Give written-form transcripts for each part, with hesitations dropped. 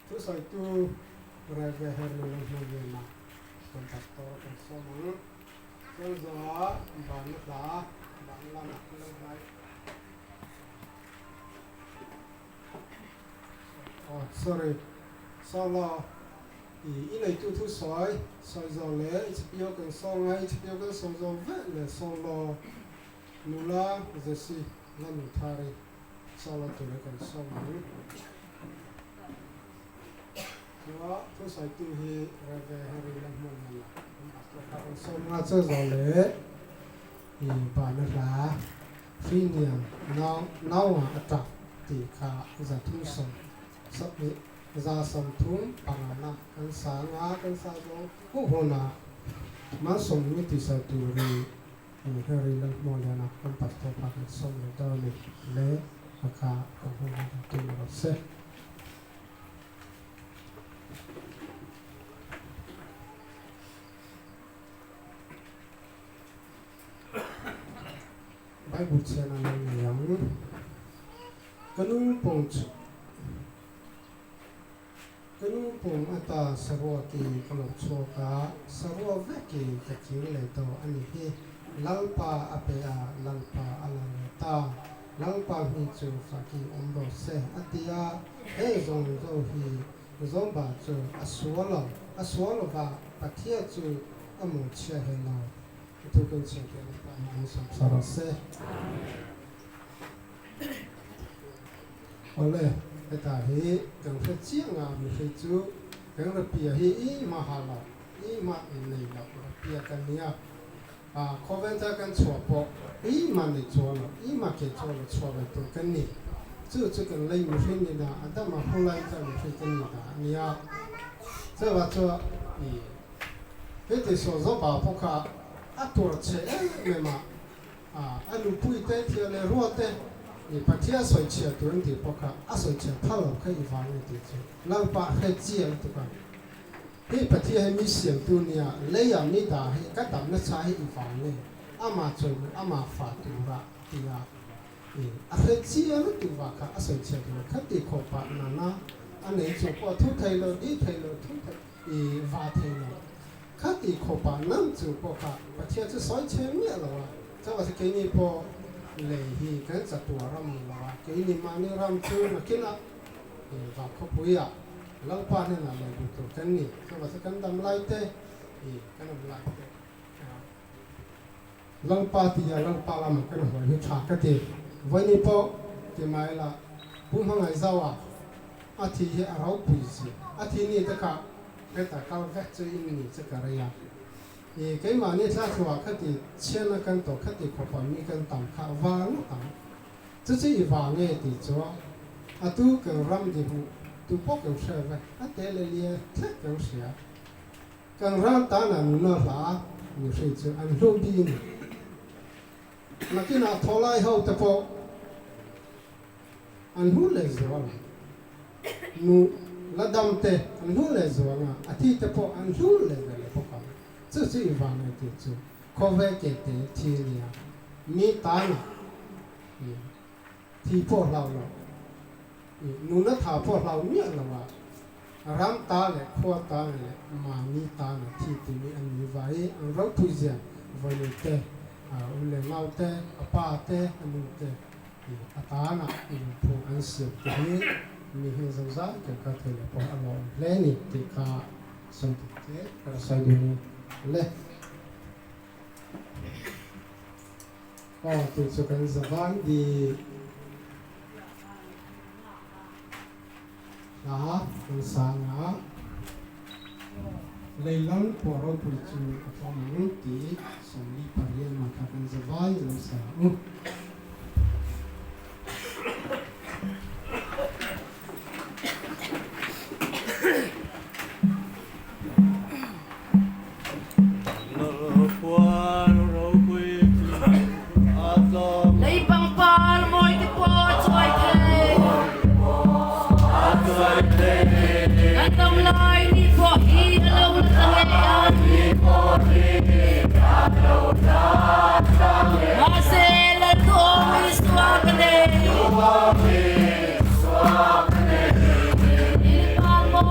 Thusawitu Rev. Henry Lalhmangliana kan pastor kan sawm ang. Chuan zawha banna hla ban lamah kan lo hlai. Oh sorry Saula i i neitu thu sawi sawi zo leh HBO kan sawng a HBO kan sawi zo vek leh Saula nula Jesse la nu thari Saula tura kan sawm ang. Chua thu sawitu hi Rev. Henry Lalhmuanliana kan pastor kha kan sawm nga chu zo leh i bana hla Hrinia nau naua a tap tih kha 335 na kan sa anga kan sa zawng huh hunah Malsawm mi tihsal tur hi Henry Lalhmualiana kan pastor kha kan sawm leh dawn a ni le a kha kan hun a kan tum rawh se. Bible chhian a lo nei ang. Ka nu pawng chu Ka nu pawng ata saruak i ka lo chhuak a, saruak vek i ka kir leh tawh a ni hi. Lalpa a pe a, Lalpa a la leh ta. Lalpa hmi chu fak i awm rawh se, a ti a. He zawng zo hi Zomba chu a sual lo, a sual lova Pathian chu a mawhchhiah he lo. Thu kan chhiar teh Lalpa hi an sawm sa rawh se. Awle, heta hi kan hre chiang a, mihring chu kan rapia hi i ma ha lo, i ma in nei lo rapia kan nia. A khawvel thar kan chhuah pawh i ma nei chuang lo, i ma ke chuang lo chhuah ve tur kan ni. Chu chu kan lei mihring ni dah, Adama hulai kha mihring kan ni dah a nia. Chuvah chuan i Heti saw zawpa pawh kha a tur chhe em em a, a nupui te thia leh rua te i Pathian sawi chhia tur an tih pawh kha a sawi chhia phal lo kha i vang e tih chu Lalpa hre chiang tuk a. Hei Pathian hi mi siamtu nia leia mi dah hi ka damna cha hi i vang e, ama chawimu ama fa tura tia i a hre chiang lutuk vah kha a sawi chhia tur kha ti khawp pah nana a nei chung pawh thu thei lo, di thei lo, thu thei I va thei lo. Kha ti khawpah nang chu pawh kha Pathian chu sawi chhe miah lo a, chuvah chu keini pawh lei hi kan chatuah ram ni lo a, keini mahni ram chu nakinah i va khawpuiah Lalpa hnenah lei duh tur kan ni, chuvah chu kan dam lai te i kan awm lai te Lalpa tia Lalpa lamah kan hawi hi tha ka ti. Vawiini pawh ti mai la Pu Hmangaihzaua A thi hi a ropui zia. A thi ni te kha heta kal vek chu in ni che ka rei a. I keimahni thla thluah khati chhiatna kan tawh khati khawpa mi kan tam kha va ngawt ang. Chu chu i va nge tih chu a tu kan ram di hmuh tu pawh kan hre vek a te le lia thlek kan hria. Kan ram tana nuna hla mi hri chu an hlu bi ni. Nakinah thawlai ho te pawh An hnu leh zual a, nu la dam te an hnu leh zual a, a thi te pawh an hnu leh ve leh bawk ang. Chu chu i vang e tih chu khawvel ke te thi a nia, mi tana i thi pawh hlau lo, i nuna tha pawh hlau miah lo a, ram ta leh khua ta leh mahni tana thi timi an ni vai an ropui zia vawiin te, u leh ngau te, a pa te, a nu te. A tana lungphung an siam te hi mi hi zozai kan kal thei lo pawh a lawm hle ni tih kha sawi dik hle ka la sawi dun le. Aw tih chu kan zavai di hla kan sang a, Leilang pawh ropui chu a tlawm ang tih 48 mah kha kan zavai lo sa u. Lei pangpar mawi te pawh a chuai thei. Kan dam lai ni pawh hi a lo la ta ngei ang. Mahse Lalduhawm Isua ka nei. Lei pangpar mawi.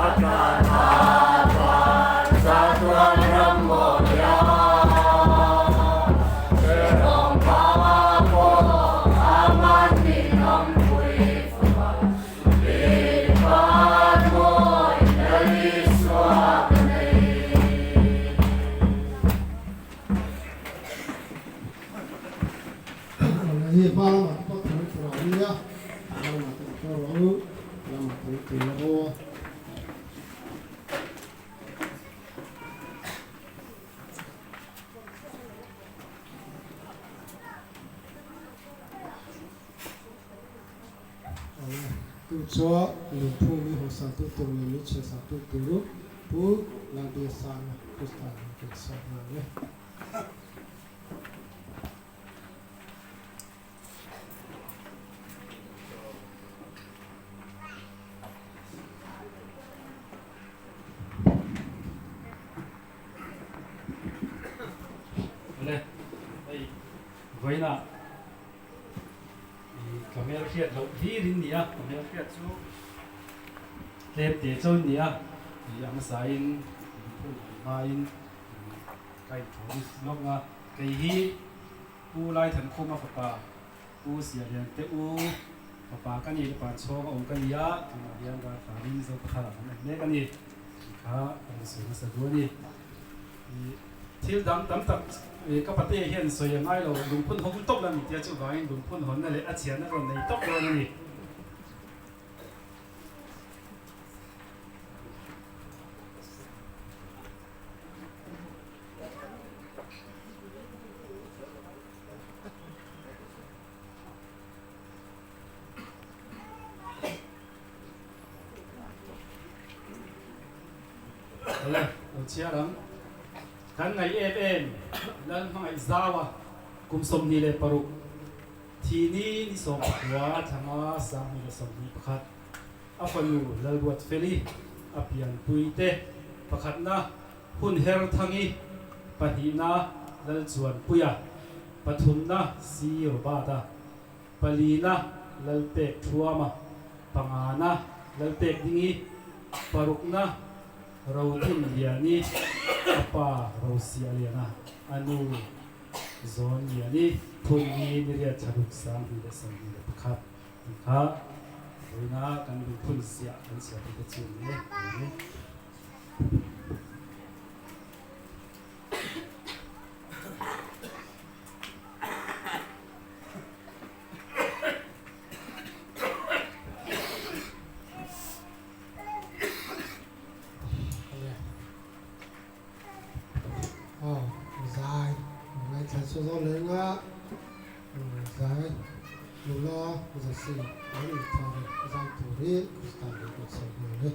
Hi hma lamah te pawh thing tur a awm nia, hma lamah te pawh rawh u, lamah thing tur a aw. Tu chuan lungphu mi hawsa tu tur leh mi chhiasa tu tur Pu Lalbiasanga Krista nen kan sawi nghal e. Awle, hei vawiinah ka hmel hriat loh hlir in ni a, ka hmel hriat chu tlem te chauh in ni a, a hmasain lungphun hawi hmain ka introduce lawk a, kei hi Pu Laithankhuma fapa Pu Sialiante u fapa ka ni, Pan chhawng a awm ka ni a, tunah hian raltlanin Zopatharah kan awm mek a ni tih kha ka rawn sawi hmasa duh a ni. Thil dang tam tak ka pate hian sawi a ngai lo, lungphun hawng tawp la ni tia chuvangin lungphun hawnna leh a chhiatna rawn nei tawp dawn a ni. Awle, lo chhiar ang. Kan ngaih em em, Lal hmangaih zau a, kum 26, thi ni ni 19 thlanga 2021, a fanu Lalruatfeli, a pianpui te pakhatna Hun her Thangi, pahnihna Lalchuanpuia, pathumna Si Robata, palina Lalpek Thuama, pangana Lalpek Dingi, parukna Rodin Liani, a pa Rosia Liana, a nu Zawn Liani, Phunni Niriat Thlaruk 2021 tih kha vawiina kan lungphun ziah kan chhiar te chu a ni e. Aw zai ngaithla chu zawk leh nga zai nula zasi an inthar zai tur hi Krista leh kan sawi nghal e.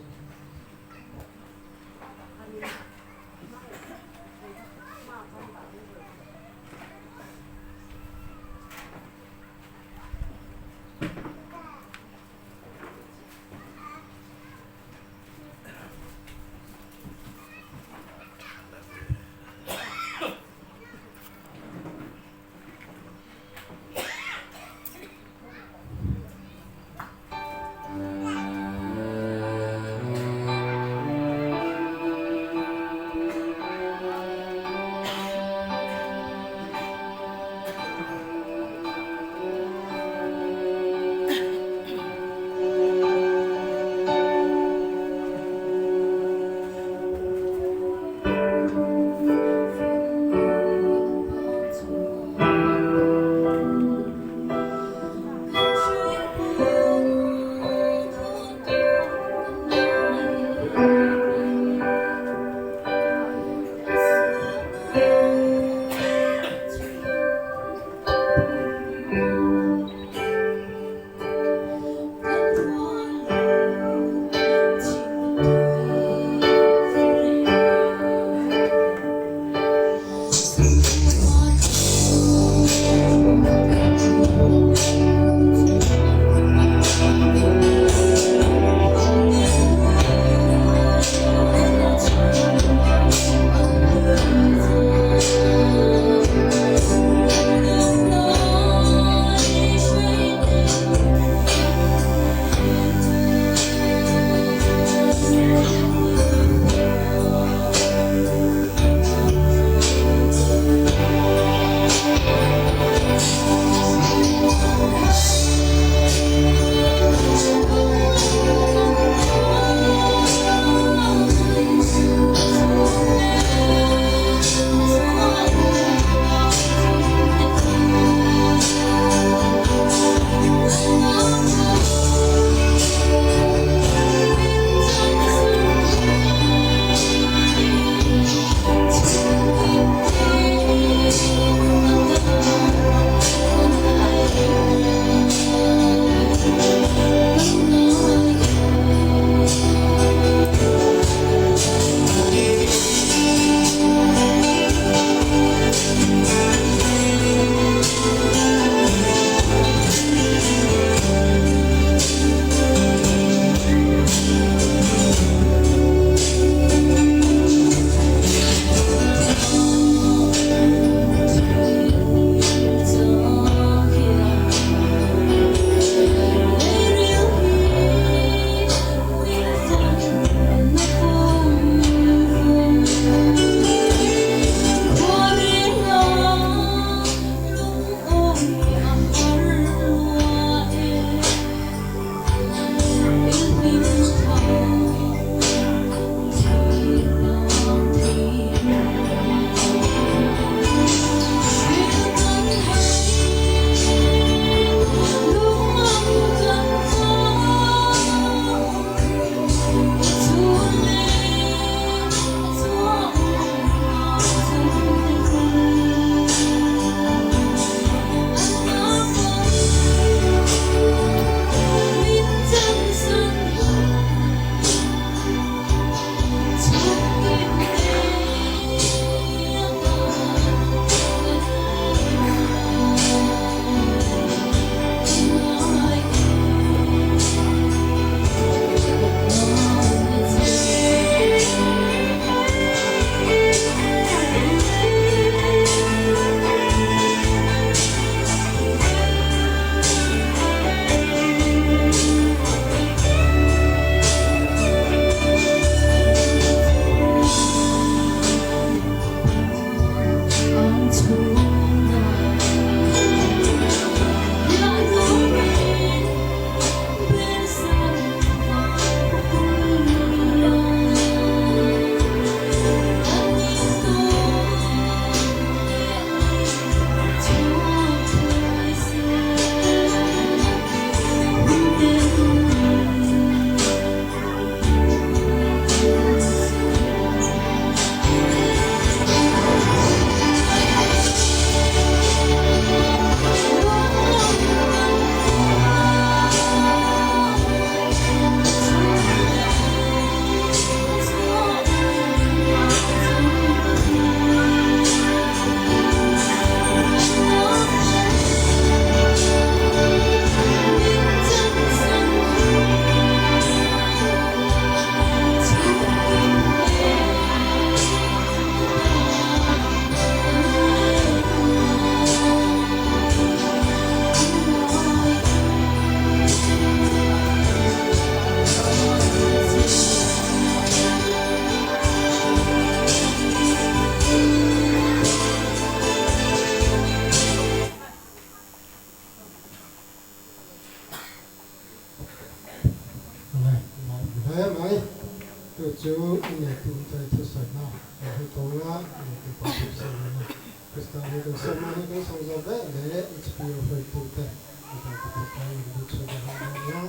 Chu chu i neitu chai thusawi na kan hre tawng a, i neitu pa thusawi na Krista hi kan sawm a, hei kan sawm zawh vek leh HPO hruaitute i dang te pawh khan an lut chhuak a hman dawn nia,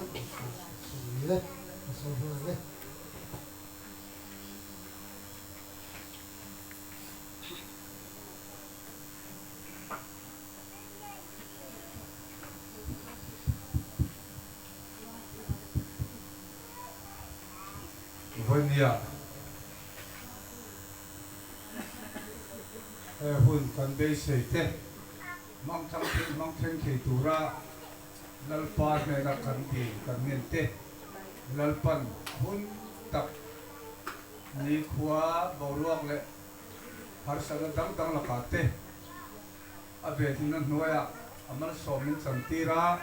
kan sawm ni e, ka sawm nghal e. Vawnia he hun kan beisei te mangthang thei mangthleng thei tura Lalpa hnena kan dil kan ngen te Lalpan hun tak nikhua boruak leh harsatna dang dang lakah te a venhimna hnuaiah a malsawm min chantir a,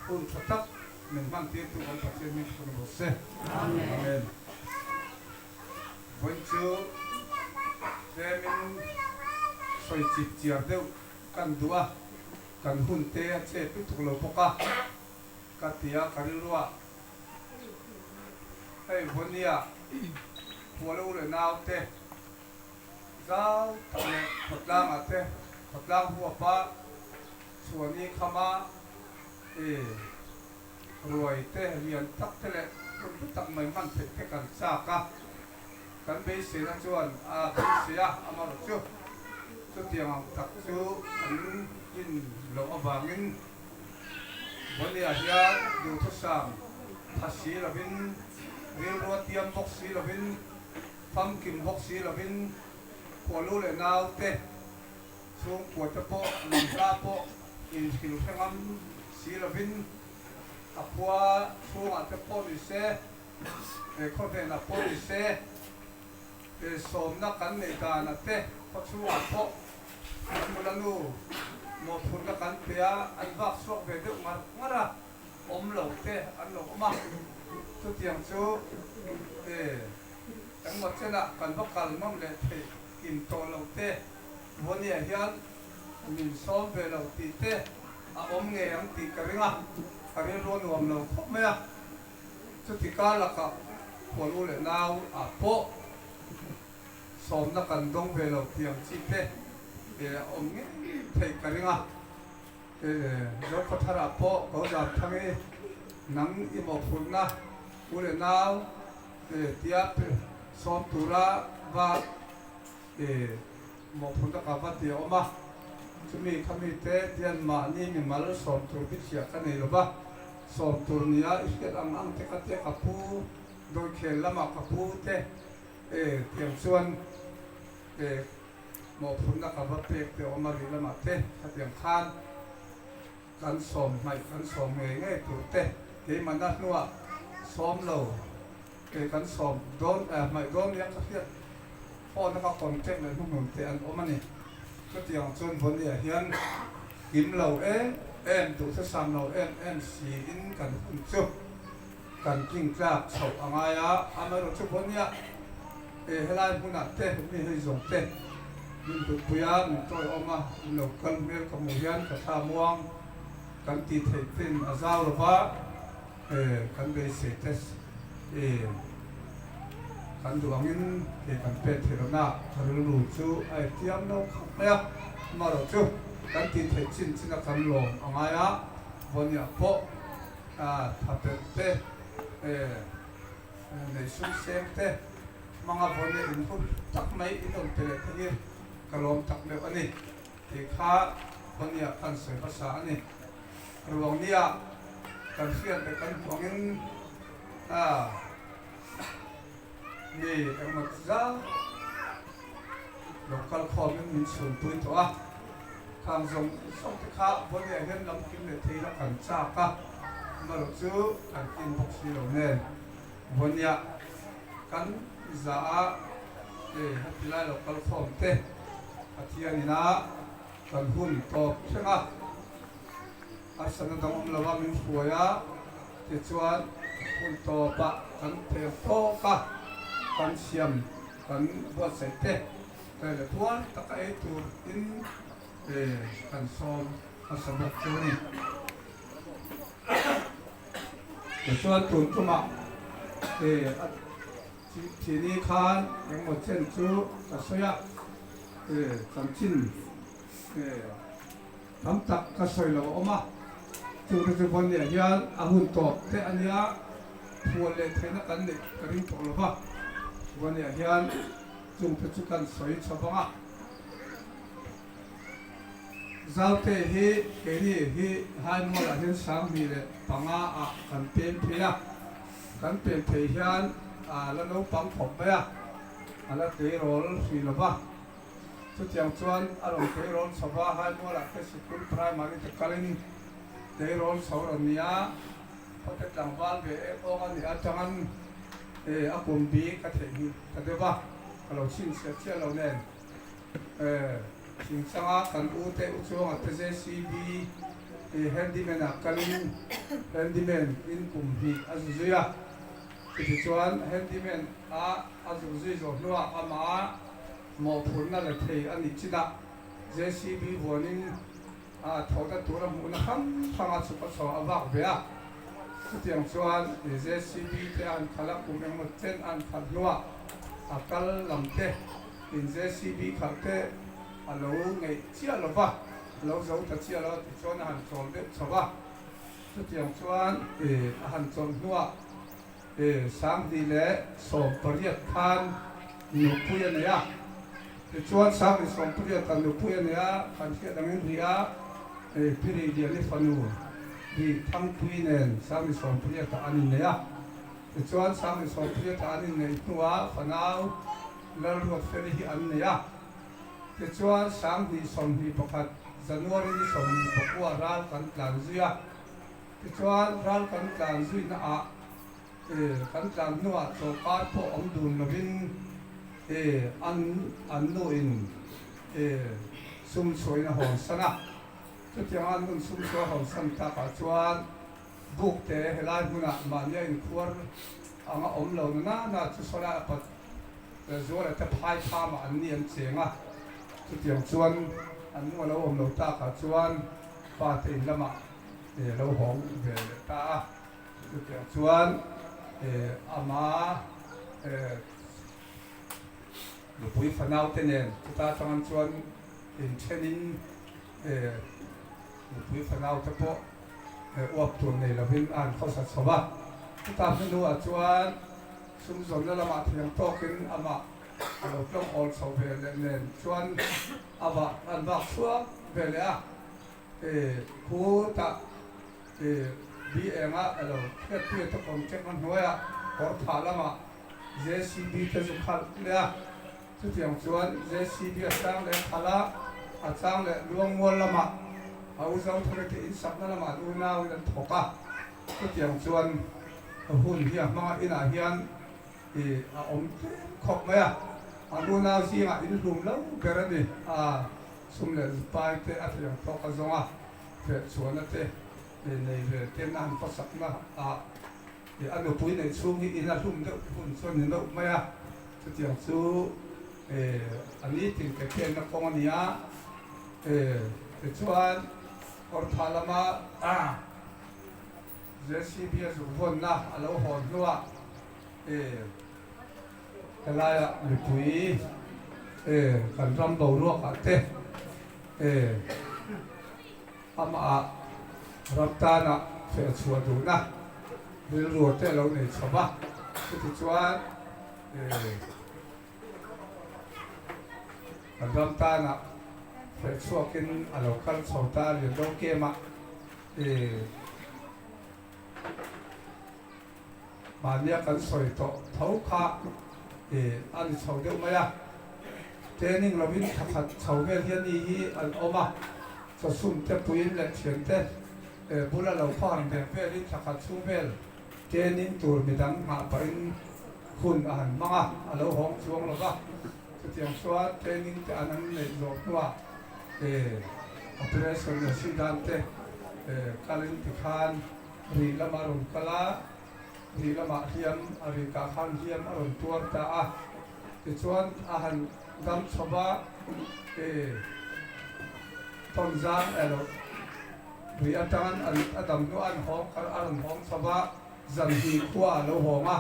hun tha tak min hmantirtu kan Pathian hming thun rawh se. Amen. Vawiin chu tlemin sawi chip chiar deuh kan duh a, kan hun te a chet lutuk lo bawk a, ka ti a, ka rilruah hei Vawnia khual u leh naute Zau tak leh khawtlangah te khawtlang huapa chhuani khama i ruai te lian tak te leh hun hlu tak mai hman theih te kan chak a, kan beiseina chuan a beisei a, amaherawhchu chutiang ang tak chu an in loh avangin Bawlhliah hian duhthusam tha si lovin rilru a tiam bawk si lovin Famkim bawk si lovin khualu leh naute chhungkua te pawh lamhla pawh inhrilh hre ngam si lovin a khua chhungah te pawh ni se, he khaw hnenah pawh ni se, he sawmna kan neih danah te khaw chhungah pawh kan nula nu mawhphurhna kan pe a, an vak chhuak ve deuh ngar ngar a, awm lo te an lo awm a, chutiang chu e. Engmaw chenah kan va kal nawm leh theih kim tawh lo te, Vawnia hian min sawm ve lo tih te a awm ngei ang tih ka ring a, ka rilru a nuam lo khawp mai a. Chuti kar lakah khual u leh nau ah pawh sawmna kan dawng ve lo tih ang chi te a awm ngei theih ka ring a. Zokhawtharah pawh ko zam thang i nang i mawhphurhna u leh nau Tia sawm tura va mawhphurhna ka va ti a awm a, chumi kha mite tian mahni mimal sawm tur bichhiah ka nei lo va, sawm tur nia i hriat ang ang te ka tia ka pu dawikhel lamah ka pu te tiang chuan mawhphurhna ka va pek te a awm a rih lamah te khatiang khan Kan sawm hmaih kan sawm ngei ngei tur te keimahna hnuah sawm lo kei kan sawm dawn hmaih dawn nia ka hriat phone a ka contact leh hnuhnun te an awm a ni. Chutiang chuan Vawnia hian kim lo em em duhthusam lo em em siin kan hun chu kan tling tlak chhoh a ngai a, amaherawhchu Vawnia helai hmunah te mi hei zawng te min hutpui a, min tawiawm a, min lo kal hmel ka hmuh hian ka thla muang kan tih theih ten a zau lo va, kan beisei te kan duh angin kei kan pek theih lohna ka rilru chu a etiam lo khawp mai a, amaherawhchu kan tih theih chin chin a kan lawm a ngai a, Vawniah pawh tha pelh te nei sum seng te hmanga vawn leh inhut tak mai in awm te leh te hi ka lawm tak meuh a ni tih kha Vawnia khan sawi hmasa a ni. Ruang nia kan hriat leh kan hmuh angin mi engmaw zat lo kal khawmin min chhunpui tawh a, khang zawng zawng te kha Vawnia hian lam kim leh thei ila kan chak a, amaherawh chu kan tlin bawk si lo nen Vawnia kan za a heti lai lo kal khawm te Pathian ina kan hun tawp thleng a, harsatna dang awm lova min hruai a, tichuan hun tawpah kan theng tawk a, kan siam kan buatsaih te tlai leh puar taka ei tur in kan sawm hmasa bawk chu a ni. Tichuan tun tumah a. Thini khan engmaw chen chu ka sawi a, chanchin tam tak ka sawi lo a awm a, chungte chu Vawnia hian a hun tawp te a nia, phuan leh theihna kan neih ka ring tawh lo va, Vawnia hian chungte chu kan sawi chho vang a. Zaute hi keini hi Haimualah hian 2005 ah kan pem phei a, kan pem phei hian a la naupang khawp mai a, a la tleirawl hrih lo va. Chutiang chuan a rawn tleirawl chho va, Haimualah te sikul primary te kalin tleirawl chho rawn ni a, khawte tlangval ve em awng a nih atangin a kum bik a theihnghilh ta deuh va, ka lo chhinchhiah chiah lo nen. Thingchanga kan u te u chuanga te JCB handyman ah kalin handyman in kum hnih a zu zui a, chutichuan handyman a a zuk zui zawh hnuah amah mawhphurhna la thei a nih chinah JCB vuanin a thawhna tur a hmuhna hrang hranga chhuk a chho a vak ve a, chutiang chuan JCB te a han khalh a, kum engmaw chen a han khalh hnuah a kal lam te in JCB khalh te a lo ngeih chiah lo va, a lo zo ta chiah lo a tichuan a han chawl deuh chho va, chutiang chuan a han chawlh hnuah 2018 khan nupui a nei a, tichuan 2018 ah nupui a nei a, kan hriat angin ri a, Piri Liani fanu Ri Thangpui nen 2018 ah an innei a, tichuan 2018 ah an inneih hnuah fanau Lalruatfeli hi an nei a, tichuan 2021 January ni 29 ral kan tlan zui a. Tichuan, ral kan tlan zuihna ah kan tlan hnuah chawlhkar pawh awm dun lovin an an nu in sum chhuain a hawn san a. Chutiang an nun sum chu a hawn san takah chuan buk te helai hmunah mahnia inkhuar anga awm lo na na na chu sawlai a pat zuala te phai phamah an ni an cheng a. Chutiang chuan an nu a lo awm lo takah chuan pa te in lamah lo hawng ve leh ta a, chutiang chuan ama nupui fanau te nen chuta atang chuan inthenin nupui fanau te pawh uap tur nei lovin a han khawsa chho va, chuta hnuah chuan sumzawnna lamah thiam tawkin amah a lo tlawng awl chho ve leh nen chuan a vah an vak chhuak ve leh a. Khutah bi enga elo hriatpuia te contract na hnuaiah kawr thah lamah JCB te zu khalh leh a, chutiang chuan JCB a chang leh khalh a, a chang leh Luangmual lamah a u Zothari te insakna lamah an unauin an thawk a, chutiang chuan hun hi a hmanga inah hian a awm tlem khawp mai a, an unau zingah inhlum lo ber a ni a. Sum leh pai te a thiang tawk a zawng a, feh chhuahna te nei ve ten a han khawsakna ah a nupui neih chhung hi in a hlum deuh hun chuan ni deuh mai a, chutiang chu a nitin ke phenna kawng a ni a, tichuan Kawrthah lama JCB a zuk vawnna a lo hawn hnuah Helaiah mipui kan ram boruakah te amah ram tana feh chhuah duhna rilru te a lo nei chho va, chutichuan kan ram tana feh chhuakin a lo kal chho ta a lian Rokema. Mahnia kan sawi tawh tho kha a ni chho deuh mai a, training lovin thla khat chho vel hian ni hi an awm a, chawsum te puiin leh thian te bula lo khaw han deng velin thla khat chhung vel training tur midang nghah pahin hun a han hmang a, a lo hawng chuang lo va, chutiang chuan training te an an neih zawh hnuah operation leh si dan te kalin tikhan Rih lama rawn kal a, rih lamah hliam a rih kah khan hliam a rawn tuar ta a, tichuan a han dam chho va, e tawnzang elo rih atangin an a dam hnuah an hawng kal a rawn hawng chho va, zan hnih khua a lo hawng a,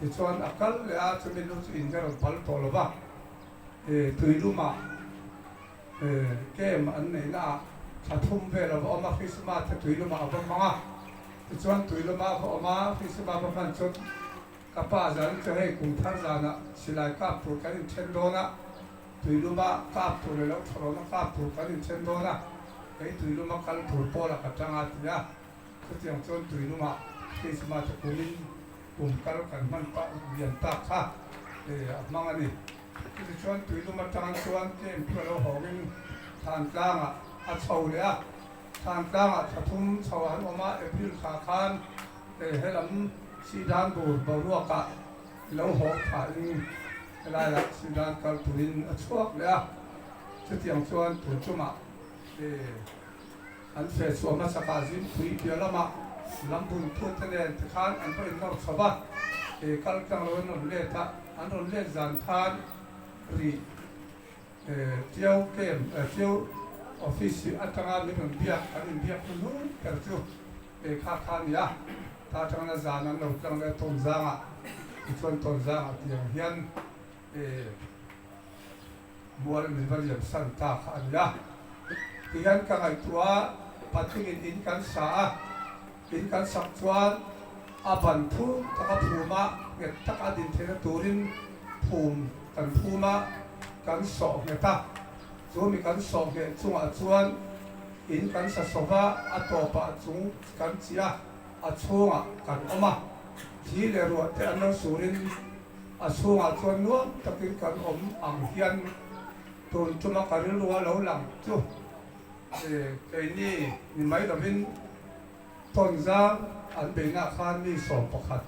Tichuan a kal leh a, chumi nu chu in ka rawn pal tawh lo va, Tuiluma camp an neihna ah thla thum vel a va awm a, Krismas te Tuiluma a va hmang a. Tichuan Tuiluma a va awm a, Krismas a va hman chuan ka pa zan chu hei kum thar zanah silai kap tur kan inthen dawn a, Tuiluma kap tur leh lo tharawna kap tur kan inthen dawn a, kei Tuiluma kal tur pawlah ka tang a ti a. Chutiang chuan Tuiluma Krismas te kumin kum kal kan hman pah lian tak kha a hmang a ni. Chutichuan tuilum atang chuan camp chu a lo hawngin Thantlangah a chho leh a, Thantlangah thla thum chho a han awm a, April thla khan helam Sidan bur boruakah lo hawng thlain helaiah Sidan kal turin a chhuak leh a, chutiang chuan tun tumah An feh chhuah hmasakah Zingpui piah lamah lambun thute nen te khan an va innawr chho va, he kal tlang lo an rawn let a, an rawn let zan khan ri Tiau camp Tiau office atanga min rawn biak an inbiak hnu ber chu he kha kha a ni a, ta atangin a zan an lo tlang leh Tawnzangah tichuan Tawnzangah tiang hian Mual min va liam san ta kha a ni a. Tihian ka ngaihtuah a, patlingin in kan sa a, in kan sak chuan a ban thum taka phum a, nghet taka a din theihna turin phum kan phum a, kan sawh nghet a. Chu mi kan sawh ngheh chungah chuan in kan sa sawp a, a tawpah chung kan chih a, a chhungah kan awm a. Thi leh ruah te an lo surin A chhungah chuan nuam takin kan awm ang hian tun tuma ka rilru a lo lang chu keini ni mai lovin tawnzang an beihnaah khan mi 11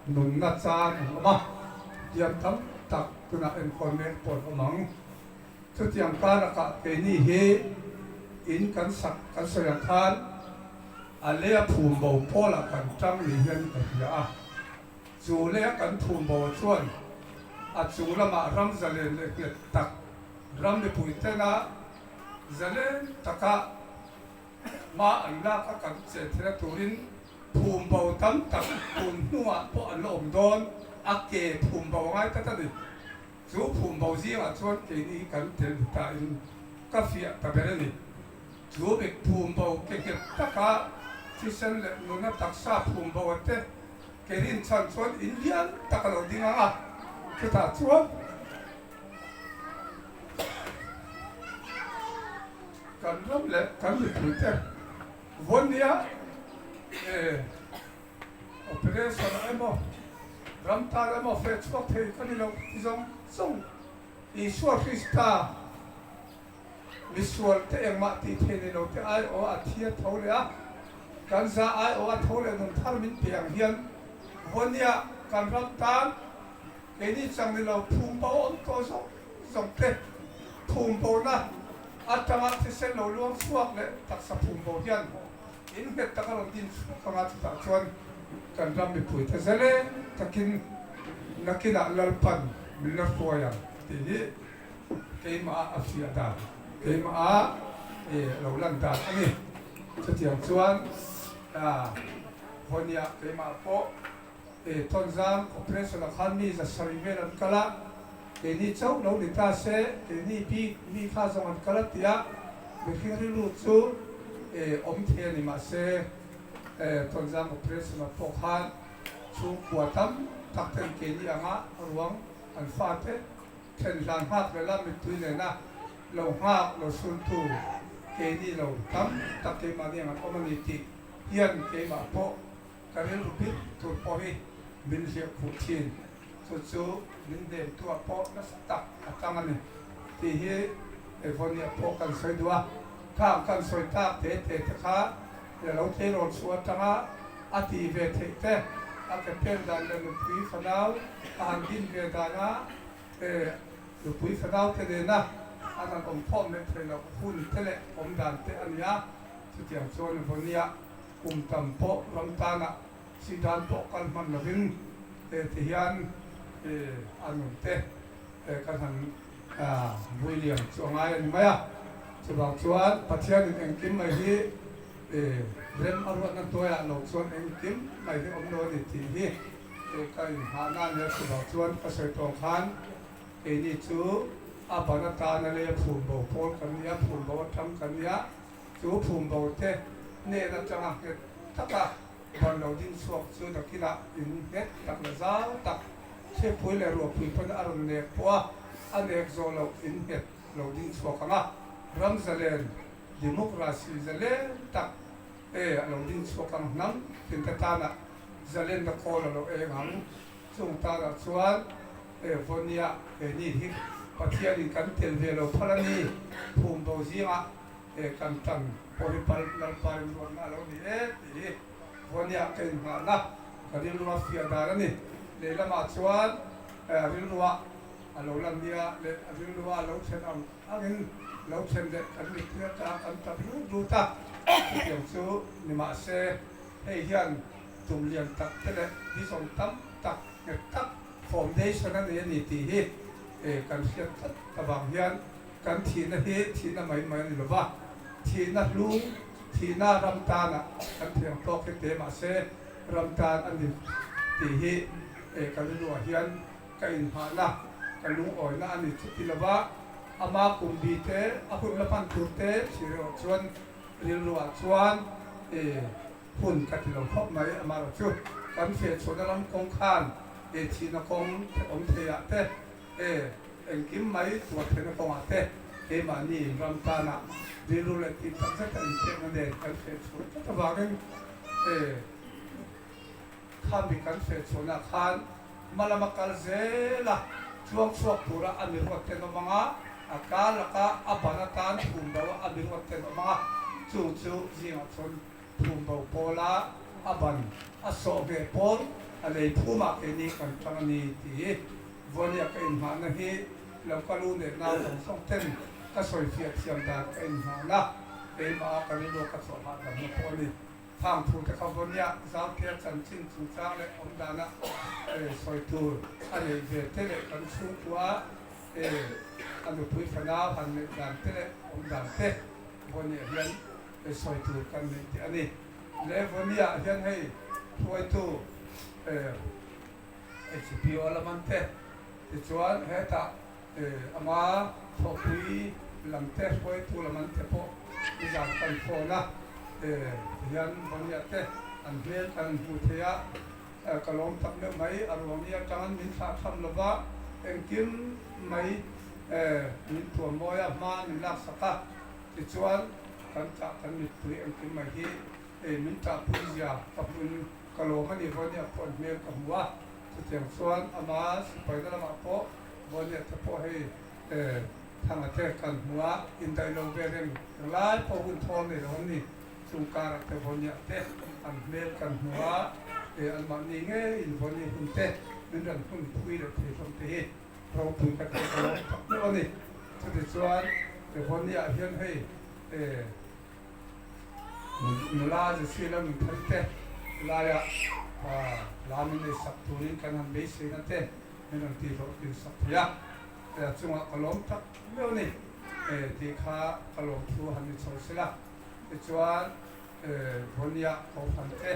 nunna chan an awm a, diam tam tak tunah enkawl mek pawh an awm ang. Chutiang karlakah keini hi in kan sak kan sawi ang khan a lei a phum bo pawlah kan tang ni hian ka hria a. Chu leh kan thumbo chuan a chung lamah ram zalen leh nghet tak, ram mipui tena zalen taka hma an lak a kan che thei a turin phumbo tam tak tun hnuah pawh an la awm dawn, a ke phumbo a ngai tlat a ni. Chu phumbo zingah chuan keini hi kan tel ni ta in ka fiah ta ber a ni. Chu mi phumbo ke nghet taka thisen leh nuna taksa phumbo a te Ke rinchhan chuan in lian tak a lo ding ang a, chutah chuan kan ram leh kan mipuite vawnnia operation emaw ram tan emaw feh chhuak thei ka ni lo ti zawng zawng Isua Krista Misual te engmah tih thei nei lo te ai aw a thi a tho leh a, kan za ai aw a tho leh nun thar min pe ang hian Vawnia kan ram tan keini chang ni lo phum bo awm tawh zawng zawng te phum bo na atanga thisen lo luang chhuak leh taksa phum bo hian in nghet taka rawn din chhuak anga chutah chuan kan ram mipui te zalen takin nakinah Lalpan min la hruai ang tih hi Keimah a fiah dan, keimah a lo lan dan a ni. Chutiang chuan Vawnia keimah pawh Tawnzang operation ah khan mi 700 vel an kal a, keini chauh lo ni ta se, keini bik mi kha zawng an kal a ti a, mihring rilru chu awm thei a ni mahse Tawnzang operation ah pawh khan chhungkua tam tak ten keini anga ruang an fate Then hlan nghak vel a mittui nena lo nghak lo suntu keini lo tam tak keimahni ang an awm a ni tih hian keimah pawh ka rilru bik tur pawh hi min hliah khuh thin. Chu chu min hnemtuah pawh nasa tak a tang a ni tih hi Evonia pawh kan sawi duh a. Khang kan sawi tak te te te kha lo tleirawl chhuah atanga a tih ve theih te, a ke pen dan leh nupui fanau a han din ve dana nupui fanau te nena an han awm khawm leh theih loh hun te leh awm dan te a ni a. Chutiang chuan Vawnia kum tam pawh ram tana si dan pawh kal hman lovin ti hian a nun te kan han William chu a ngai a ni mai a. Chuvang chuan Pathianin engkim mai hi rem a ruatna hnuaiah lo chuan engkim mai hi awm lo a ni tih hi Ka inhahna a nia chuvang chuan ka sawi tawng khan keini chu a ban atana lei a phum bo pawl kan nia, phum bo atang kan nia, chu phum bo te hnen atanga nghet taka ban lo ding chhuak chu nakinah in nghet tak leh zau tak thlipui leh ruahpui pawn a rawn nek pawh a, a nek zawh loh in nghet lo ding chhuak ang a, ram zalen democracy zalen tak e a lo ding chhuak ang hnam tinte tana zalenna kawl a lo eng ang. Chung tanah chuan e Vawnia keini hi Pathianin kan tel ve lo phal a ni, phum bo zingah e kan tan pawh hi pal Lalpa rinruatna a lo ni e tih hi Vawnia ka inngahna ka rilrua fiah dan a ni. Lehlamah chuan e rilrua a lo lan nia leh a rilrua a lo thlen ang angin lo thlen leh kan mitthi atanga kan tap rut rut a, chutiang chu ni mahse hei hian Tum lian tak te leh vision tam tak nghet tak foundation a nei a ni tih hi kan hriat tlat avang hian kan thihna hi thihna mai mai a ni lova, thihna hlu, thihna ram tana kan thiam tawk hi te mahse ram tan a ni tih hi ka rilruah hian ka inhmahna, ka lungawina a ni chuti lova, ama kum bi te, a hun la hman tur te thlir erawh chuan rilruah chuan Hun ka ti lo khawp mai, amaherawh chu kan fehchhuahna lam kawng khan e thihna kawng awm theiah te, e engkim mai tuar theihna kawngah te keimahni ram tana rilru leh tih tak zeta inpekna nen kan fehchhuah tlat avangin e khami kan fehchhuahna khan hma lama kal zel a, chuang chhuak tura a miruat ten awm ang a, a kar laka a ban atan phum bo a miruat ten awm ang a, chung chu zingah chuan phum bo pawla a ban a sawh ve pawl a lei phumah keini kan tang a ni tih hi Vawnia ka inhmahna hi lo ka lu leh nau zawng zawng ten ka sawifiah thiam dan ka inhmahna keimah a ka rilru ka chawlh hahdamna pawh a ni. Khang thu te kha Vawnia Zautea chanchin chungchang leh awm dana sawi tur a neih ve te leh kan chhungkua a nupui fanau han neih dan te leh awm dan te Vawnia hian sawi tur kan neih teh a ni. Le Vawnia hian hei hruaitu HPO laman te tichuan hetah Ama thawhpui lam te hruaitu lam an te pawh nizan kan phone a, tihian Vawnia te an hmel kan hmu thei a, ka lawm tak meuh mai, a ruangni atangin min thlah tham lo va, engkim mai min tuam mawi a, hma min laksak a, tichuan kan tah kan mitpui engkim mai hi min tahpui zia ka hmuin ka lawm a ni, Vawnia pawh an hmel ka hmu a. Chutiang chuan ama sipaina lamah pawh Vawnia te pawh hei Thanga te kan hmu a, indaih lo ve reng englai pawh hun thawl nei lo an ni. Chung karah te Vawnia te an hmel kan hmu a, anmahni ngeiin Vawni hun te min rawn hun phui leh thei hlawm te hi ropui ka tih ka lawm tak meuh a ni. Chutichuan Vawnia hian hei Nula Jesse la nun thar te laia hla min nei sak turin kan han beiseina te min rawn tih hlawh tlin sak thei a, a chungah ka lawm tak meuh a ni tih kha ka lawm thu han ni chho sela. Tichuan Vawnia Kohhran te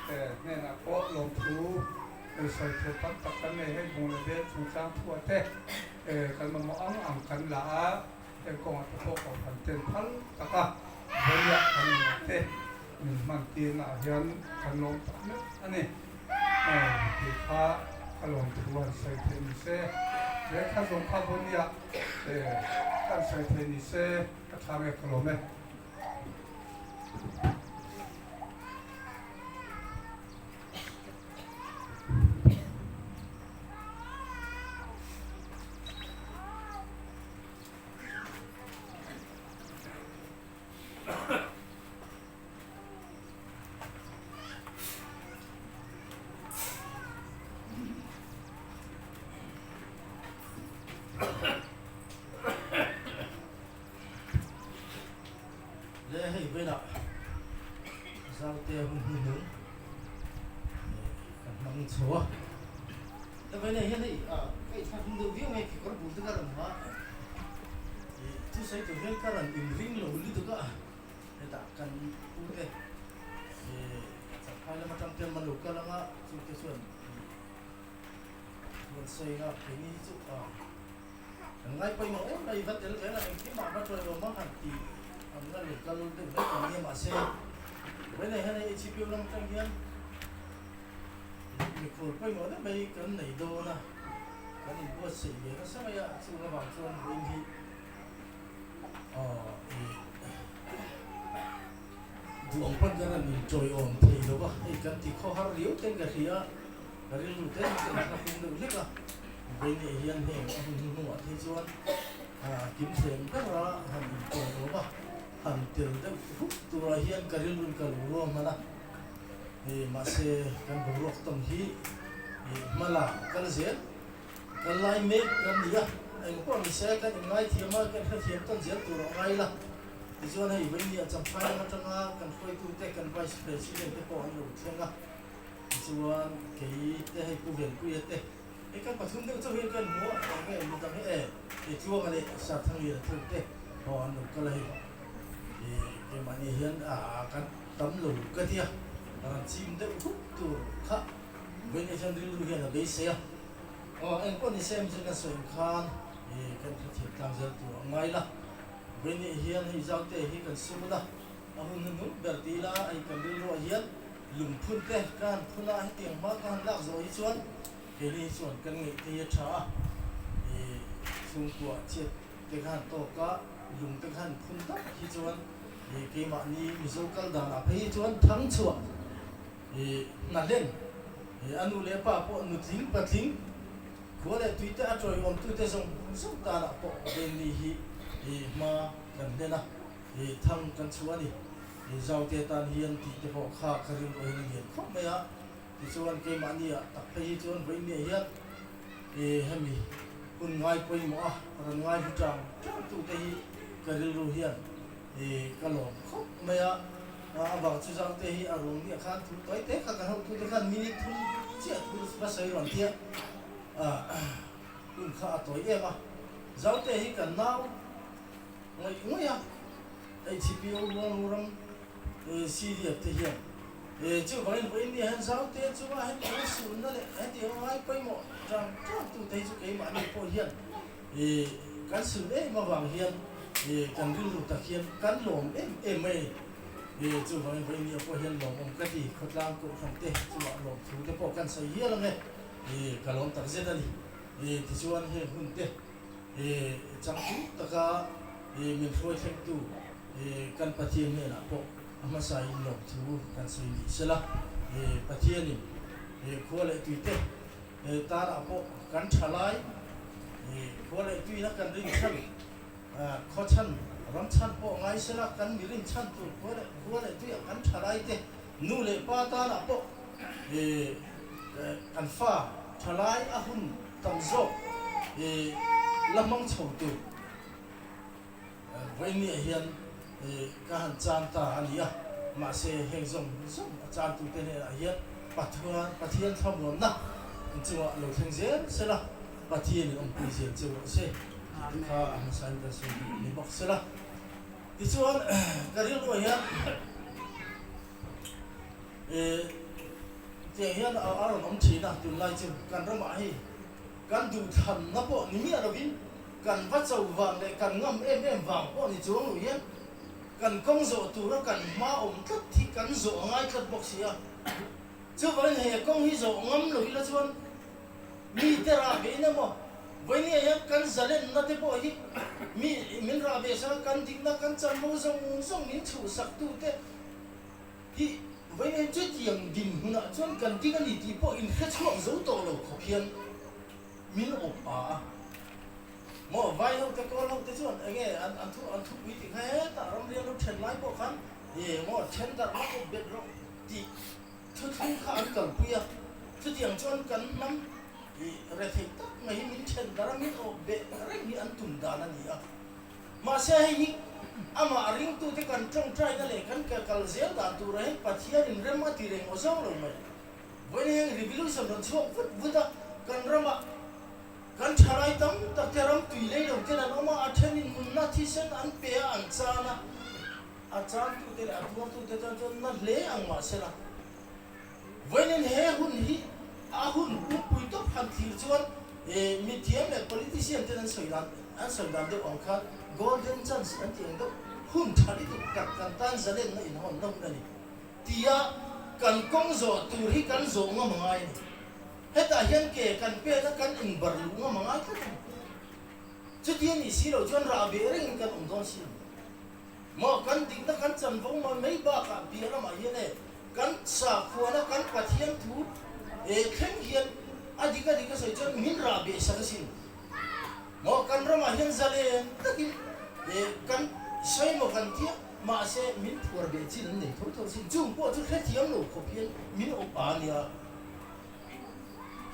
hnenah pawh lawmthu sawi tur tam tak kan nei hei bung leh bel chungchang thuah te kan mamawh ang ang kan la a. Heng kawngah te pawh Kohhran ten phal taka vawiah kan nunah te min hman tirnaah hian kan lawm tak meuh a ni. Tih kha ka lawm thu han sawi theih ni se, he thla zawng kha vawiah kan sawi theih ni se ka tha nge ka lawm e. Le hei velah Zaute hun hnuhnung kan hmang chho a. Ka vei nei hian hei ka inthlak hung deuh viau mai kekawr bul te ka rawn ha a, thusawi tur hian ka rawn inring lo lutuk a, hetah kan pu te chakphai lam atang te an lo kal ang a, chungte chuan. Thu an sawi nga keini hi chu kan ngai pawimawh em mai va tel ve la engkim ah va tawi awm a han ti ang nga lo kal deuh mai kan nia mahse vawiinah hian hei HPO lam atang hian mikhual pawimawh deuh mai kan nei dawn a kan inbuatsaih ve nasa mai a chung avang chuan vawiin hi aw ih duh ang pawn kan rawn intawiawm thei lo va hei kan ti khawhar riau ten ka hria. Ka rilru te chu ka inthla fum deuh hlek a, Veineih hian heng a hun hnuhnungah te chuan kim thleng bera han intawi awm a, han tel deuh rup turah hian ka rilruin ka lo ruah hman a, mahse kan boruak tawng hi hma la kal zel, kal lai mek kan ni a, engpawh ni se kan inngaithiam a, kan hrethiam tawn zel tur a ngai la, tichuan hei Veineih Champhai lam atanga kan hruaitute kan Vice President te pawh an lo thleng a. Tichuan kei te hei Pu Venpuia te hei kan pathum deuh chauh hian kan hmu a, eng nge mi dang hi e kei Tluanga leh Sarthangliana thung te haw an lo kal a hei ih keimahni hian ah kan tam lo ka tia ran chim deuh hup tur kha vawiin hian rilru hian a beisei a, aw eng pawh ni se mi chu kan sawi ang khan ih kan hrethiam tlang zel tur a ngai la, vawiin hian hei Zaute hi kan sun a, a hun hnuhnung ber ti ila hei kan rilruah hian Lungphun te ka han phun a, hetiang hma ka han lak zawh hi chuan keini hi chuan kan ngaih te hi a tha a, ih chhungkua chhiat te ka han tawk a, lung te ka han phun tak hi chuan ih keimahni Mizo kal danah phei hi chuan thang chhuah ih hna hlen ih a nu leh a pa pawh nutling patling khua leh tui te a tawiawmtute zawng zawng tanah pawh venni hi ih hma kan hlen a, ih thang kan chhuah a ni. Mizote tan hian tih te pawh kha ka rilru hian a lian khawp mai a, tichuan keimahni ah tak phei hi chuan vawiin hian ih hemi hun ngai pawimawh a rawn ngai hlu tang tang tute hi ka rilru hian ih ka lawm khawp mai a, avang chu Zaute hi a ruang nia khan thu tawi te kha kan hotute khan minute thum chiah thu va sawi rawn tia hun kha a tawi em a, Zaute hi kan nau ngawih ngawih a. HPO ruang ram CDF te hian chuvangin vawiin ni hian Zaute chunga hetiang sunna leh hetiang ngai pawimawh tang tang tute hi chu keimahni pawh hian kan sun em avang hian kan rilru tak hian kan lawm em em mai a ni. Chuvangin vawiin ni pawh hian lawmawm ka ti, khawtlang kohhran te chungah lawmthu te pawh kan sawi hial ang e, ka lawm takzet a ni. Tichuan heng hun te Changtu taka min hruai thlengtu kan Pathian hnenah pawh a hmasain lawmthu kan sawi ni sela, Pathianin khua leh tuite tanah pawh kan tha lai, khua leh tuina kan rin chhan, khaw chhan, ram chhan pawh ngai sela, kan mi rin chhan tur khua leh tuiah kan tha laite nu leh pa tanah pawh kan fa tha lai a hun tam zawk i la hmang chho tur vawiinniah hian ka han chan ta a ni a, mahse heng zawng zawng a chantute hnenah hian Pathuan Pathian thlamuanna in chungah lo thleng zel sela, Pathianin awmpui zel che rawh se tih te kha a hmasain kan sawi duh ni bawk sela. Tichuan ka rilruah hian Tiang hian a rawn awm thin a, tunlai chu kan ramah hei kan duhthlanna pawh ni miah lovin kan va cho vang leh kan ngam em em vang pawh ni chuang lo hian kan kawng zawh tura kan hma awm tlat hi kan zawh a ngai tlat bawk si a. Chuvangin he kawng hi zawh ngam lo ila chuan mite rah ve in emaw vawinia hian kan zalenna te pawh hi mi min rah ve sak a, kan dikna kan chanvo zawng zawng min chhuhsak tute Hi vawiin chutiang dinhmunah chuan kan ding a ni tih pawh inhre chhuak zo tawh lo khawp hian min awp a a. Maw vai ho te kawl ho te chuan enge an an thu an thupui tih kha hetah ramrial lo then lai pawh khan e maw then darh rawh awp bet rawh tih thuthlung kha an kalpui a. Chutiang chuan kan hnam i retheih tak mai hi min then darh a min awp beh reng hi an tum dan a ni a. Mahse hei hi amah ringtute kan tawngtaina leh kan ke kal zel dan turah hian Pathianin rem a ti reng aw zawng lo mai. Vawiin heng revolution rawn chhuak vut vut a, kan ramah kan thalai tam tak te ram tui lei lo ten an awm a, a thenin nunna thisen an pe a, an chan a, a chantute leh a tuartute tan chuan na hle ang mahsela vawiin he hun hi a hun pumpui tawp han thlir chuan. E mithiam leh politician ten an sawi dan an sawi dan deuh ang khan golden chance an tih ang deuh hun tha lutuk tak kan tan zalenna inhawnna hun a ni tia kan kawng zawh tur hi kan zawh ngam a ngai a ni. Hetah hian ke kan pena kan inbar luh ngam a ngai tlat a ni. Chuti a nih si loh chuan rah ve rengin kan awm dawn si lo. Maw kan dikna kan chanvo mai mai bakah bia lamah hian e kan sakhuana kan Pathian thu e thleng hian a dik a dik a sawi chuan min rah beh sak asin. Maw kan ramah hian zalen takin e kan sawi maw kan tia mahse min phuar beh chin an nei tho tho asin. Chung pawh chu hrethiam lo khawp hian min awp a nia.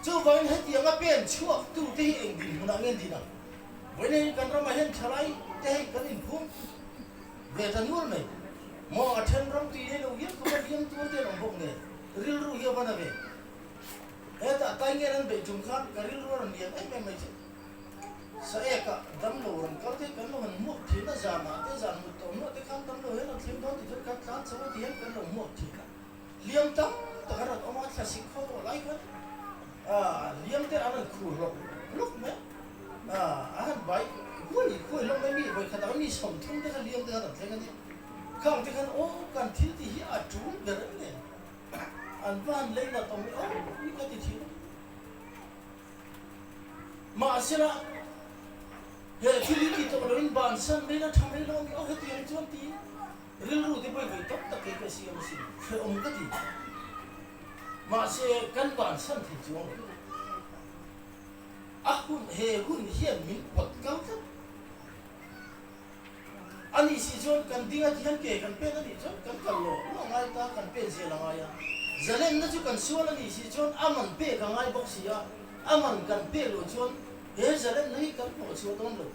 Chuvangin hetianga pen chhuak tute hi eng dinhmunah nge an din ang? Vawiin hei kan ramah hian thalai te hei kan inphum ve ta nual mai. Maw a then ram tui nei lo hial khawpa hliam tur te an awm bawk nen rilru hi a va na ve. Hetah Taingen an beih tum khan ka rilru a rawn lian em em mai chu. Saekah damlo rawn kal te kan lo han hmuak thin a, zanah te zan mut tawh hnuah te khan damlo hian rawn thleng dawn ti chuan kan tlan chho a ti hian kan lo hmuak thin a. Hliam tam tak a rawn awm a, thlasik khaw tawh lai khan hliam te an rawn khur hlawk hlawk mai a, a han bai huai huai hlawk mai mi vawi khat ang mi 30 te kha hliam te khan an thleng a nia, khang te khan aw kan thil tih hi a tul ber em le, an va han lei nat awm i aw i ka ti thin a, mahsela he thil hi ti tawh loin bansan mai la tha mai lo a mi aw hetiang chuan ti. Rilru te pawi vawi tam tak kei ka siam asin, hrehawm ka ti. Mahse, kan bansan thei chuang lo. A hun, he hun hian min pawt kal tlat. A nih si chuan kan ding a ti hian ke kan pen a nih chuan kan kal lo lo a ngai ta, kan pen zel a ngai a. Zalenna chu kan sual a nih si chuan a man pek a ngai bawk si a, a man kan pek loh chuan he zalenna hi kan hnawhchhuah dawn lo.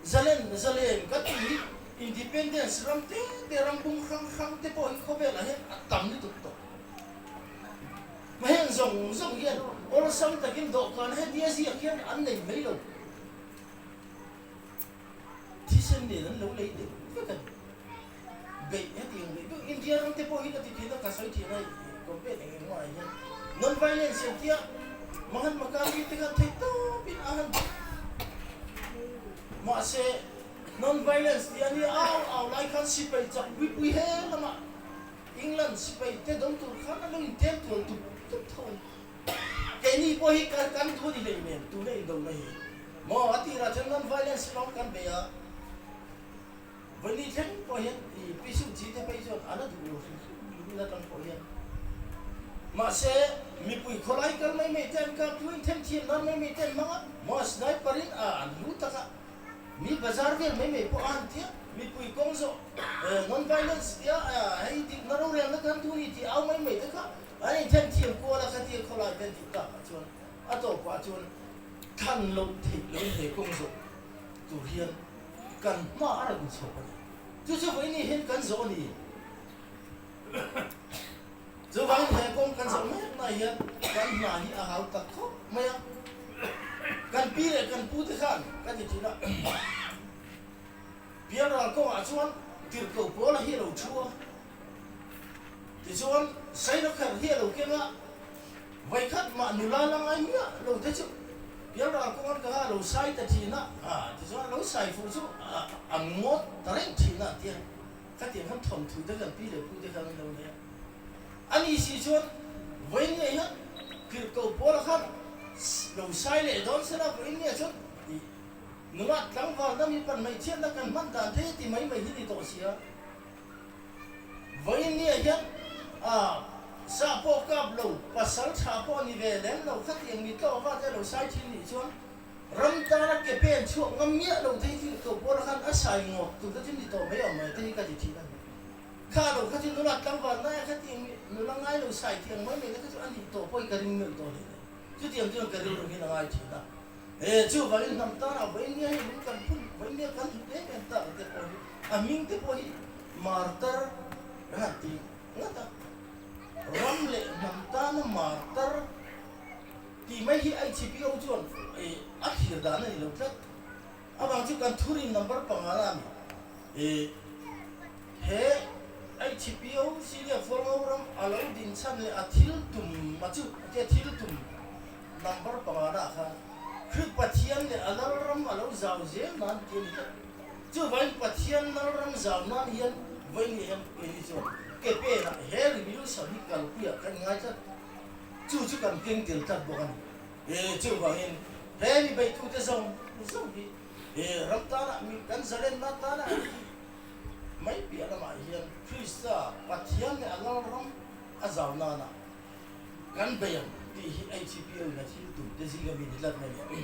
Zalen, zalen ka tih hi Independence ram te te ram bung hrang hrang te pawh hi khawvelah hian a tam lutuk tawh. Ma heng zawng zawng hian awlsam takin dawhkan hetia ziak hian an nei mai lo. Thisen nen an lo lei deuh vek a ni. Beih hetiang beih deuh India ram te pawh hi ka ti thin a, ka sawi thin a compare eng eng hmaah hian non violence an tia Mahatma Gandhi te khan theih tawpin a han beih mahse non violence tih a nia au au lai khan sipai chak pui pui he lamah England sipai te do tur khan an lo inten tual tup tup tho a ni. Keini pawh hi kan duh a ni hlei nen tuna indona hi maw a tirah chuan non violence lawng kan bei a. Vawini thleng pawh hian i Pi Suu Kyi te phei chuan an a duh lo hrim hrim lumin atang pawh hian. Mahse, mipui khawlai kal mai mai te an kap duhin themthiam nan mai mai te an hmang a, maw sniper in a an lu tak a, mi bazar vel mai mai pawh a han tia, mipui kawng zawh non violence tia hei dikna rorelna kan duh ni tih au mai mai te kha an inthemthiam kual a khatia khawlai te an tih takah chuan a tawpah chuan thlan loh theih loin he kawng zawh tur hian kan hma a rawn inchhawp a ni. Chu chu vawiin ni hian kan zawh a ni. Chuvangin he kawng kan zawh mek na hian kan hna hi a hau tak khawp mai a. Kan pi leh kan pu te khan ka ti thin a, Pialral kawngah chuan tirhkoh Paula hi a lo thu a, tichuan Sailakher hi a lo keng a, Vawikhat mah nula la ngai miah lo te chu Pialral kawng an ka a lo sai ta thin a, tichuan a lo sai fuh chu an ngawt ta reng thin a tia khatiang khan thawnthu te kan pi leh pu te khan an lo nei a. Ani si chuan vawiin nge hian Tirhkoh Pawla khan lo sai leh dawn se la vawiin nge chuan i nula tlangval na mi pan hmeichhiatna kan hman dan te hi ti mai mai hi ni tawh sia. Vawiin nia hian sa pawh kap lo, pasal tha pawh ni ve lem lo khatiang mi tlawh va te lo sai thin nih chuan ram tana ke pen chhuak ngam miah lo te hi thil tawh pawl khan a sai ngawt tur te chu ni tawh mai awm mai te hi ka ti thin a ni. Kha lo kha chu nula tlangval naia khatiang mi nula ngai lo sai thiang mai mai te kha chu a nih tawh pawh hi ka ring meuh tawh hle mai. Chutiang chuan ka rilru hian a ngai thin a. He chuvangin hnam tana vawiin nia hei lung kan phun, vawiin nia kan hlut em em tak te pawh hi a hming te pawh hi martar han ti ngat a. Ram leh hnam tana martar tih mai hi ICPO chuan a thlir dan a ni lo tlat. Avang chu kan thurin number panga la a ni. He ICPO Syria Forngo ram a lo din chhan leh a thil tum a chu tia thil tum. Number pangana khan Khrih Pathian leh a Lalram a lo zau zel nan ti a ni tlat. Chuvangin Pathian Lalram zau nan hian vawiin hian keini chuan ke penah he revolution hi kalpuiah kan ngai tlat. Chu chu kan keng tel tlat bawk a ni. E chuvangin he mi beitute zawng zawng hi e ram tanah mi kan zalenna tanah an ti mai piah lamah hian Krista Pathian leh a Lalram a zau nana kan bei ang tih hi HCPO in a thil tum te zinga mi ni tlat mai a ni.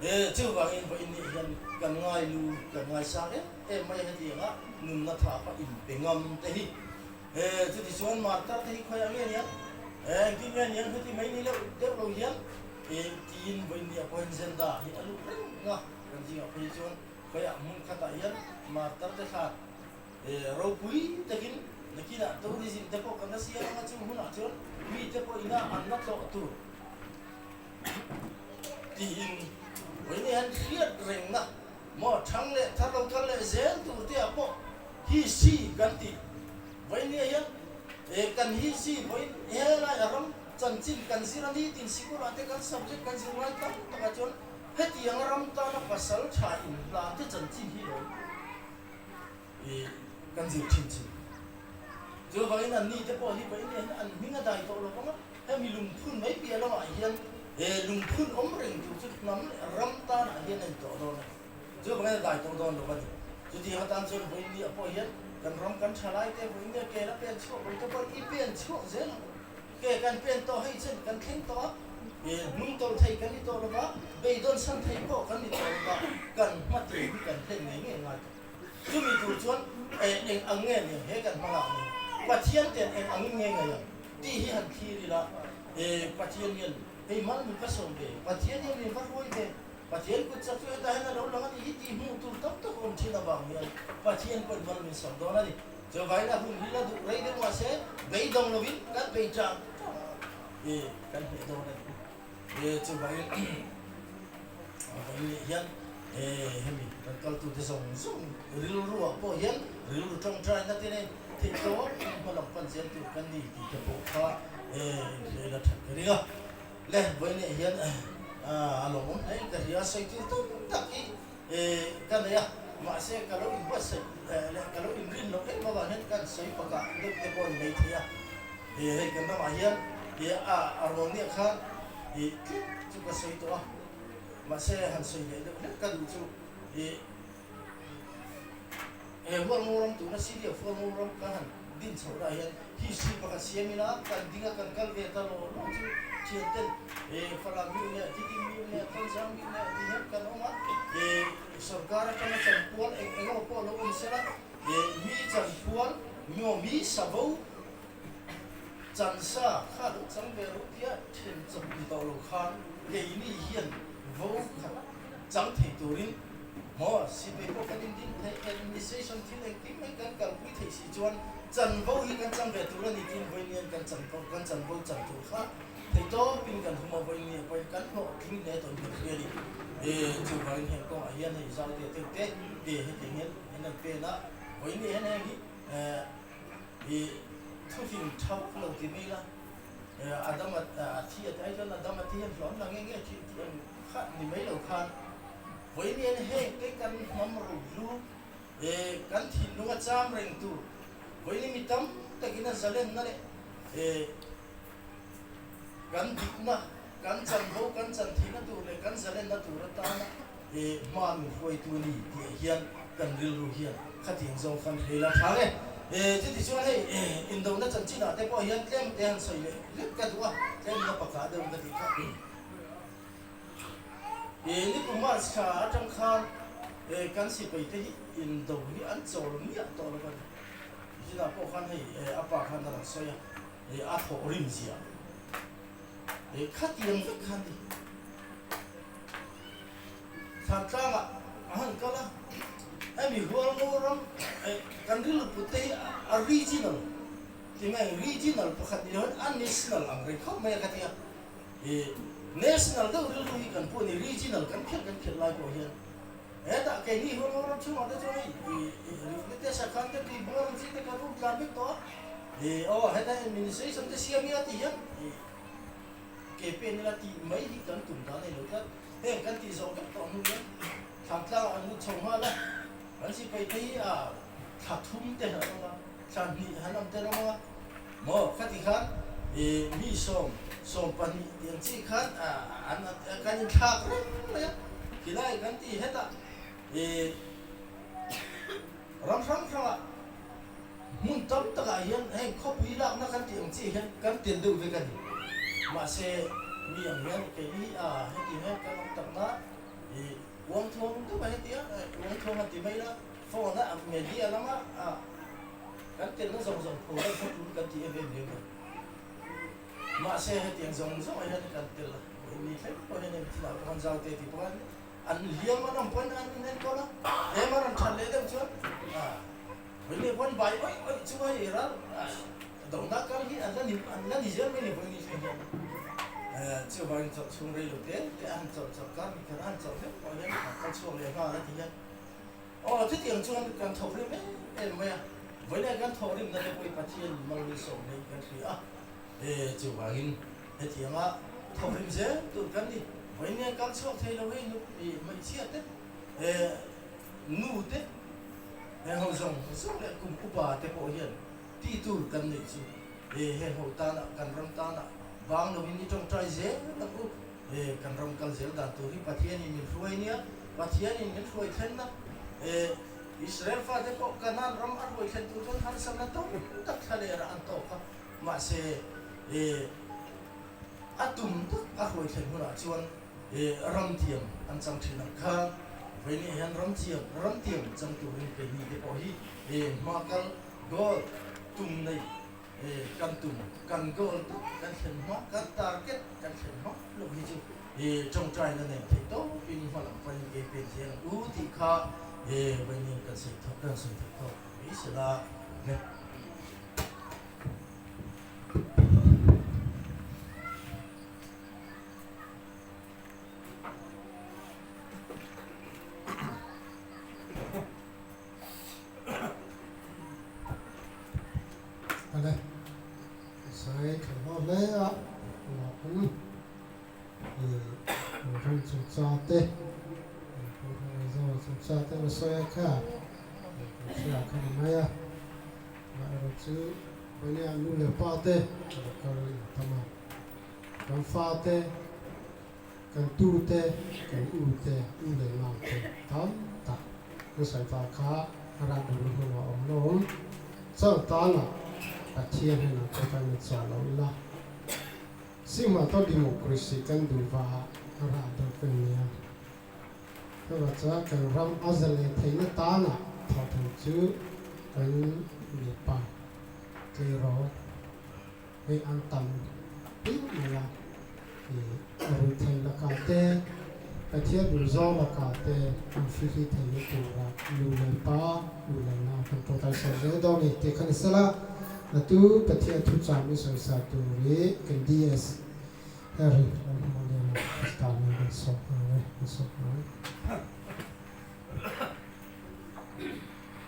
E chuvangin vawiin nih hian kan ngai lu kan ngai sang em em mai a hetianga nunna tha kha inpe ngam te hi. E chuti chuan martar te hi khawiah nge niang? E engtin nge niang heti mai ni leuh deuh lo hian e tiin vawiin nia pawhin Zenda hi a lut reng a, kan zingah phei chuan khawiah hmun khatah hian martar te thlan e ropui takin nakinah tourism te pawh kan la siam anga chung hunah chuan mi te pawh ina an la tlawh tur tiin vawiin hian hriat rengna maw thang leh thar lo kal leh zel tur te ah pawh hi si kan tih vawiin nia hian e kan hi si vawiin helai a ram chanchin kan zir a ni tin sikul ah te kan subject kan zir lai tam tak ah chuan hetiang a ram tana pasal tha inhlan te chanchin hi lo e kan zir thin chin. Chuvangin an ni te pawh hi vawiin nia hian an hming a dai tawh lo vang a, hemi lungphun mai piah lamah hian he lungphun awm reng tur chu hnam leh ram tanah hian a ni tawh dawn a ni. Chuvangin a dai tawh dawn lo a ni. Chutiang atan chuan vawiin nia pawh hian kan ram kan tha lai te vawiin nia ke la pen chhuak lo te pawh i pen chhuak zel ang. Ke kan pen tawh hei chen kan thleng tawh a, he hnung tawlh thei kan ni tawh lo va, beidawn san thei pawh kan ni tawh lo va, kan hmatiang hi kan hlen ngei ngei ngai tawh. Chumi tur chuan eng eng ang nge nia he kan hmangah nia Pathian ten eng angin nge ngaih ang tih hi han thlir ila e Pathian hian hei mal min va sawm ve, Pathian hian min va hruai ve, Pathian kut chak chu hetah hian a lo lang a nih hi tih hmuh tur tam tak awm thin avang hian Pathian pawhin mal min sawm dawn a ni. Chuvangin a hun hi la duh rei deuh mahse beidawng lovin kan bei tang tang a e kan hneh dawn a ni. E chuvangin vawiin leh hian e hemi kan kaltute zawng zawng rilruah pawh hian rilru tawngtaina te nen theih tawp in hma lam pan zel tur kan ni tih te pawh kha e inhreila that ka ring a. Le vawiin leh hian a lawmawm hle ka hria sawi tur tam tak hi e ka nei a, mahse ka lo inbuatsaih leh ka lo inrin loh em avang hian kan sawi pakah deuh te pawh a ni maithei a. E hei kan ramah hian e a a rawn nia khan e tlem chu ka sawi tawh a, mahse han sawi leh deuh hlek ka duh chu e he hualngo ram tuna City of Hualngo ram kan han din chhoh lah hian history pakhat siam ila kan ding a kan kal ve ta lo lo chu thian ten e Falam mi leh Tidim mi leh Thanzang mi leh ti hian kan awm a, e sorkar atanga chanpual eng eng emaw pawh lo awm sela e mi chanpual maw mi savo Chansa kha lo chang ve ro tia then chawp ni tawh lo khan keini hian vo khat chang thei turin maw sipai pawh kan indin thei, administration thil engkim mai kan kalpui theih si chuan chanvo hi kan chang ve tur a ni tiin vawiin kan chanvo kan chanvo chan tur kha thei tawpin kan hum a, vawiin ah pawhin kan hlawhtling hle tawh in kan hria a ni. E chuvangin heng kawngah hian hei zau te deuh te te hetiang hian an han pen a, vawiin hian heng hi I thuhlim tha vak lo ti mai la, Adama a thi a ti ai chuan Adama thi hian hlawm la nge nge thih tih ang kha ni mai lo khan vawiin heng te kan hnam rohlu kan thinlung a cham reng tur vawiin mi tam takin a zalenna leh kan dikna kan chanvo kan chan theihna tur leh kan zalenna tur atana hma min hruaitu a ni tih ah hian kan rilru hian khatiang zawng khan hrei la tha nge. Chuti chuan hei indona chanchin ah te pawh hian tlem te han sawi leh hlek ka duh a, tlem na pakah deuh ka tih kha. Nikum March thla atang khan kan sipai te hi indo hi an chawl miah tawh lo a ni. Zinah pawh khan hei a pa khan a rawn sawi a, a thawh rim zia khatiang vek khan ni. Thlantlang ah a han kal a, hemi Hualngo ram kan rilru put te hi a regional ti mai regional pakhat ni lo hian a national ang reng khawp mai a ka ti a, national deuh rilru hi kan pawh ni regional kan khelh kan khelh lai pawh hian hetah keini Hualngo ram chhungah te chuan hei Rifle te Sakhan te Tuibur ang chi te kan um tlan vek tawh a, aw heta administration te siam ila ti hian. ke pen ila tih mai hi kan tum dan a ni lo tlat. Heng kan tih zawh vek tawh hnu hian thlangtlangah an lut chho nghal a, kan sipai te hi a thla thum te han awm a, thla hnih han awm te an awm a, maw khati khan ih mi sawm, 20 tih ang chi khan an kan inthlak reng mai a, khilai kan ti hetah ih ram hrang hrangah hmun tam takah hian heng khawpui lakna kan tih ang chiah hian kan tel deuh vek a ni. Mahse, mi ang hian keini a heti hian kan awm takna ih uang thuang deuh a heti a, uang thuang han ti mai ila phone a media lama kan telna zawng zawng pho deuh kha tul kan ti em em lem lo. Mahse, hetiang zawng zawngah hian kan tel a, mi thleng pawh hian hemi thil ah pawh khan zau te tih pawh khan An hliam an awm pawn an inenkawl a, tlem a rawn that leh deuh chuan vawiin pawn bai awih awih chu hei ral dohna kal hi an la ni an la ni zel mai ni vawiin thleng hian chuvangin chawlh chhung rei lo te te a han chawlh chawlh kar ni kher a han chawlh hlek pawh hian an kal chhuak leh nghal a ti hian aw chutiang chuan kan thawk rim em em mai a, vawiin kan thawk rimna te pawh hi Pathian mal sawm leh kan hria a. E, chuvangin hetianga thawhrim zel tur kan ni. Vawiin kal chhuak thei lo hei nu i hmeichhia te, e, nu te, heng ho zawng zawng leh kum upa te pawh hian tih tur kan neih chu, e, heng ho tana kan ram tana bang lovin i tawngtai zel ang u. E, kan ram kal zel dan tur hi Pathianin min hruai nia, Pathianin min hruai thlenna, e, Israel fate pawh Kanaan ram a hruai thlen tur chuan harsatna tam tak thla leh rah an tawk a. Mahse, e, a tum tak a hruai thlen hunah chuan, e, ram thiam an chang thin ang khan, vawiin hian ram thiam, ram tiam chang turin keini te pawh hi, e, hma kal, goal, tum nei, e, kan tum, kan goal tak kan thlen hma, kan target kan thlen hma loh hi chu, e, tawngtaina nen theih tawpin hma lam panin ke pen zel ang u tih kha, e, vawiin kan sawi thawk, kan sawi theih tawk mai sela, amen. Awle, sai tha hlawh hle a, lawm i ram chungchang te, chungchang te an sawi a kha, kan hria kha ni mai a. Amaherawh chu Vania nu leh pa te a lo kal in tam a, kan fa te, kan tu te, kan u te, u leh nau te tam tak an sawi ta kha a rat duhna hmun a awm lo awm. Chauh tana Pathian hian an kawt a chhuah lo ila, Singma to democracy kan duh va a rah deuh kan nia. Chuvah chuan kan ram a zalen theihna tana thawhthawh chu kan mipa tleirawl hei an tam piuh mai a, ih ruihtheih lakah te, Pathian duhzawng lakah te an fihli theihna tura nu leh pa, u leh nau kan tawngtai sawi zel dawn a ni tih kha ni sela, a tu Pathian thuchah min sawisa tur hi kan DS Harry Lalhmualiana Krista nen kan sawi.